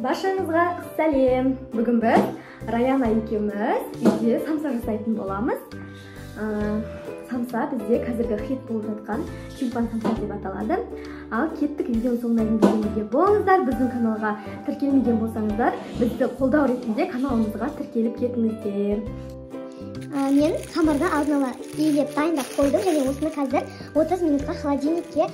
Баршаңызға сәлем. Бүгін біз Раяна екеуміз үйде самса жасайтын боламыз. Самса бізде қазіргі хит болып жатқан тюльпан самса деп аталады. Ал кеттік, видеоның соңына дейін бірге болыңыздар. Біздің каналға тіркелмеген болсаңыздар, бізді қолдау ретінде каналымызға тіркеліп кетіңіздер. Мен қамырды алдын ала илеп дайындап қойдым және осыны қазір 30 минутқа холодильникке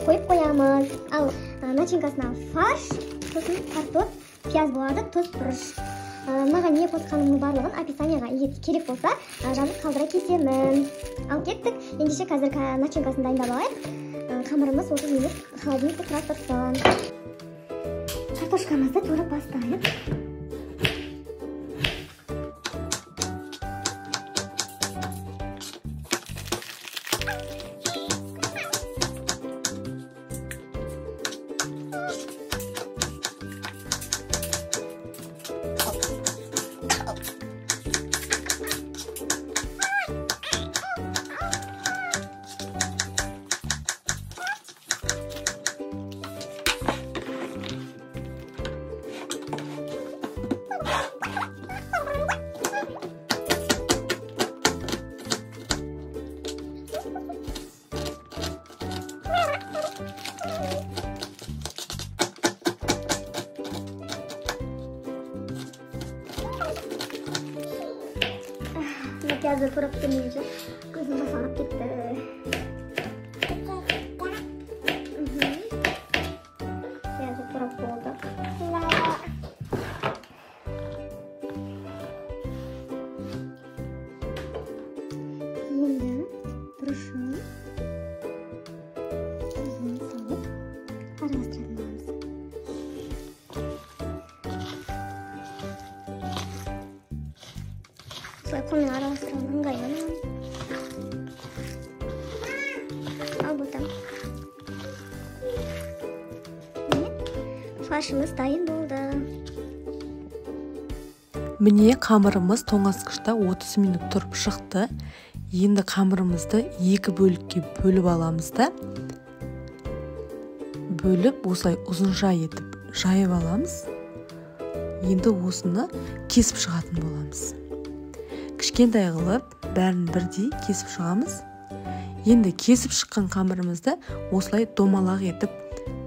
қойып қоямыз. Ал начинкасына фарш, сосын картоп, пияз болады, тұз, бұрыш. Маған не қосқанымның барлығын описанияға егер керек болса жазып қалдыра кетемін. Ал кеттік, ендеше қазір начинкасын дайындап алайық. Қамырымыз 30 минут холодильникте тұра тұрсын. Картошкамызды турап бастайық. Пиязды турап келгенше көзім жасарып кетті. Пиязды турап болдық. Енді бұрышын тұзын салып араластыратын боламыз. Осылай қолмен араластырған ыңғайлы маған. Ал бұтам. Міне, фаршымыз дайын болды. Міне, қамырымыз тоңазытқышта 30 минут тұрып шықты. Енді қамырымызды екі бөлікке бөліп аламыз да, бөліп осылай ұзынша етіп жайып аламыз. Енді осыны кесіп шығатын боламыз. Кішкентай қылып бәрін бірдей кесіп шығамыз. Енді кесіп шыққан қамырымызды осылай домалақ етіп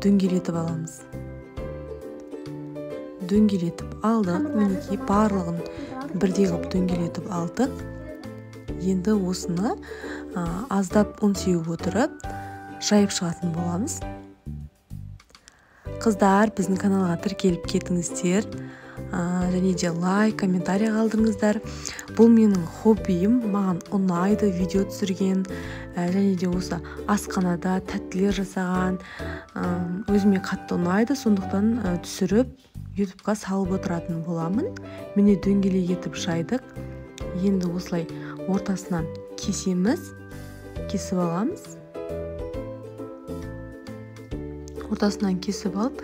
дөңгелетіп аламыз. Дөңгелетіп алдық. Мінекей, барлығын бірдей қылып дөңгелетіп алдық. Енді осыны аздап ұн сеуіп отырып жайып шығатын боламыз. Қыздар, біздің каналға тіркеліп кетіңіздер. Және де лайк, комментарий қалдырыңыздар. Бұл менің хоббиім, маған ұнайды видео түсірген, және де осы асханада тәттілер жасаған, өзіме қатты ұнайды, сондықтан түсіріп ютубқа салып отыратын боламын. Міне, дөңгелек етіп жайдық. Енді осылай ортасынан кесеміз, кесіп аламыз. Ортасынан кесіп алып,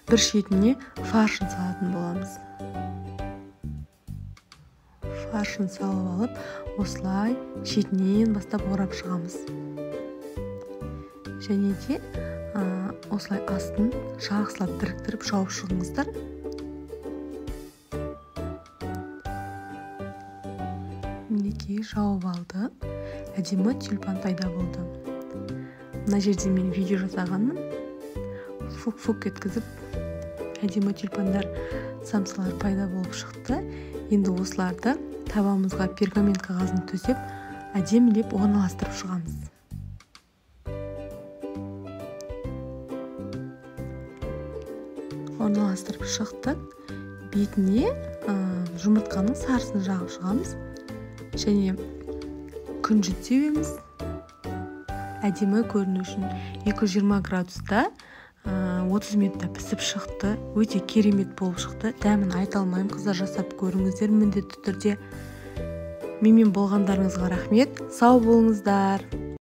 бір шетіне фаршын салатын боламыз. Фаршын салып алып, осылай шетінен бастап орап шығамыз. Және де осылай астын жақсылап біріктіріп жауып шығыңыздар. Мінекей, жауып алдық. Әдемі тюльпан пайда болды. Мына жерде мен видео жасағанмын. Фук-фук еткізіп әдемі тюльпандар, самсалар пайда болып шықты. Енді осыларды табамызға пергамент қағазын төсеп, әдемілеп орналастырып шығамыз. Орналастырып шықтық. Бетіне жұмыртқаның сарысын жағып шығамыз. Және күнжіт себеміз. Әдемі көріну үшін 220 градуста 30 минутта пісіп шықты. Өте керемет болып шықты. Дәмін айта алмаймын, қыздар, жасап көріңіздер міндетті түрде. Менімен болғандарыңызға рахмет. Сау болыңыздар.